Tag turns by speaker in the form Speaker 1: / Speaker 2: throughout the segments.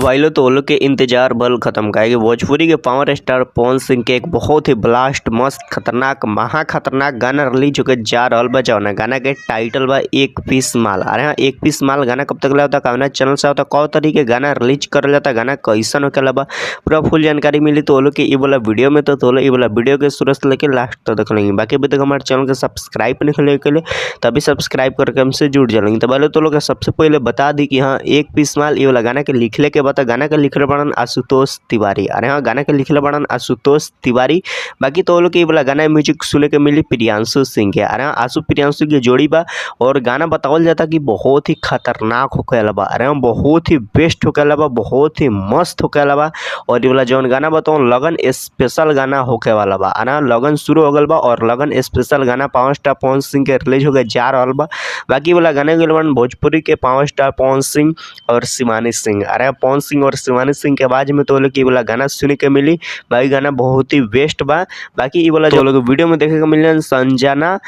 Speaker 1: भाई तो लोग के इंतजार बल खत्म काहे कि भोजपुरी के पावर स्टार पवन सिंह के एक बहुत ही ब्लास्ट मस्त खतरनाक महा खतरनाक गाना रिलीज होकर जा रहल बा, जौना गाना के टाइटल बा एक पीस माल। अरे हाँ, एक पीस माल गाना कब तक होता, कौना चैनल से होता, कौ तरीके गाना रिलीज करल जाता, गाना कैसन होखेला बा, पूरा फुल जानकारी मिली तो लोग के ई वाला वीडियो में। तो लोग ई वाला वीडियो के शुरू से लेके लास्ट तक देख लेंगे। बाकी अभी तक हमारे चैनल के सब्सक्राइब नहीं के लिए तभी सब्सक्राइब करके हमसे जुड़ जाएंगे। तो पहले तो लोग सबसे पहले बता दी कि हाँ, एक पीस माल ये वाला गाना के लिखले के बाद गाना के लिखले बड़न आशुतोष तिवारी। अरे हाँ, गाना के लिखले बड़न आशुतोष तिवारी। बाकी तो लोग के वाला गाना म्यूजिक सुने के मिली प्रियांशु सिंह के। अरे हाँ, आशु प्रियांशु की जोड़ी बा और गाना बतावल जाता कि बहुत ही खतरनाक होखेला बा। अरे हाँ, बहुत ही बेस्ट होखेला बा, बहुत ही मस्त होखेला बा। और ये वाला जौन गाना बताओ लगन स्पेशल गाना होखे वाला बा। अरे हाँ, लगन शुरू हो गल बा और लगन स्पेशल गाना पावर स्टार पवन सिंह के रिलीज होके जा रहा बा। बाकी वाला गाना के भोजपुरी के पावर स्टार पवन सिंह और शिवानी सिंह। अरे पवन सिंह और शिवानी सिंह के आवाज में तो लोग ये वाला गाना सुने के मिली। बाकी गाना बहुत ही बेस्ट बा। बाकी ये वाला जो लोग वीडियो में देखे के मिले संजना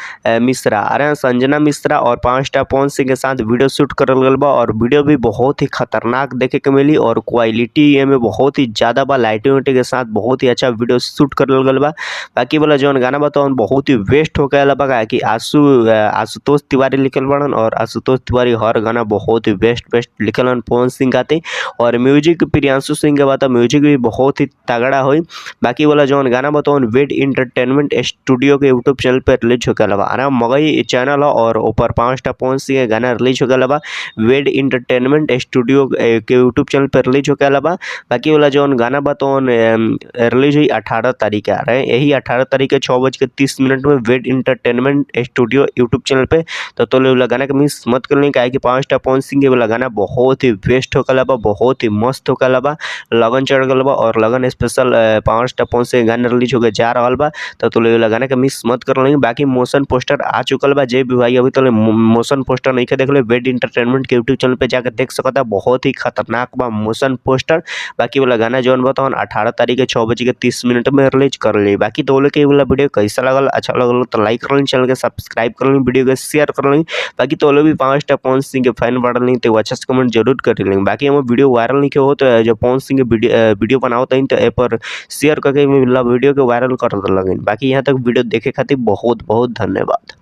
Speaker 1: मिश्रा। अरे संजना मिश्रा और पावर स्टार पवन सिंह के साथ वीडियो शूट करल गल बा और वीडियो भी बहुत ही खतरनाक देखे के मिली और क्वालिटी में बहुत ही ज़्यादा बा। लाइटिंग वाइटिंग के साथ बहुत ही अच्छा वीडियो शूट करल गल बा। बाकी वाला जौन गाना बा तो बहुत ही बेस्ट होके बा कि आशुतोष तिवारी लिखल बड़न और आशुतोष तिवारी हर गाना बहुत ही बेस्ट बेस्ट लिखल पवन सिंह गाते और म्यूजिक प्रियांशु सिंह के बात म्यूजिक भी बहुत ही तगड़ा हुई। बाकी वाला जौन गाना बताओ वेड इंटरटेनमेंट स्टूडियो के यूट्यूब चैनल पर रिलीज होके बा। आना मगई चैनल और ऊपर 5 स्टार पवन सिंह के गाना रिलीज होके बा। वेड इंटरटेनमेंट स्टूडियो के यूट्यूब चैनल पर रिलीज होके बा। बाकी वाला जौन गाना बताओ रिलीज हुई 18 तारीख के। रहे यही 18 तारीख के 6:30 में Ved entertainment studio YouTube channel पे। तो वाला गाना के मिस मत कर लें, काहे कि 5 स्टार पवन सिंह के वाला गाना बहुत ही बेस्ट होके बा, बहुत ही मस्त होके बा। लगन चढ़ गल बा और लगन special power star Pawan Singh गाना रिलीज होकर जा रहा बा। तो गाना के मिस मत कर लेंगे। बाकी मोशन पोस्टर आ चुकल बा। जे भी भाई अभी तो मोशन पोस्टर नहीं के देख ले, वेड इंटरटेनमेंट के यूट्यूब चैनल पे जाकर देख सकता, बहुत ही खतरनाक बा मोशन पोस्टर। बाकी वाला गाना जौन बताओ 18 तारीख के 6:30 में रिलीज कर ली। बाकी तो के वाला वीडियो कैसा लगल, अच्छा लगल तो लाइक कर ली, चैनल के सब्सक्राइब कर ली, वीडियो के शेयर कर ली। बाकी तो भी पावर स्टार पवन सिंह के फैन बढ़ ली तो अच्छा से कमेंट जरूर कर लेंगे। बाकी हम वीडियो वायरल नहीं के हो तो जो पवन सिंह के वीडियो बनाओ तो ए पर शेयर करके वीडियो के वायरल कर लगे। बाकी यहाँ तक वीडियो देखे खातिर बहुत बहुत धन्यवाद।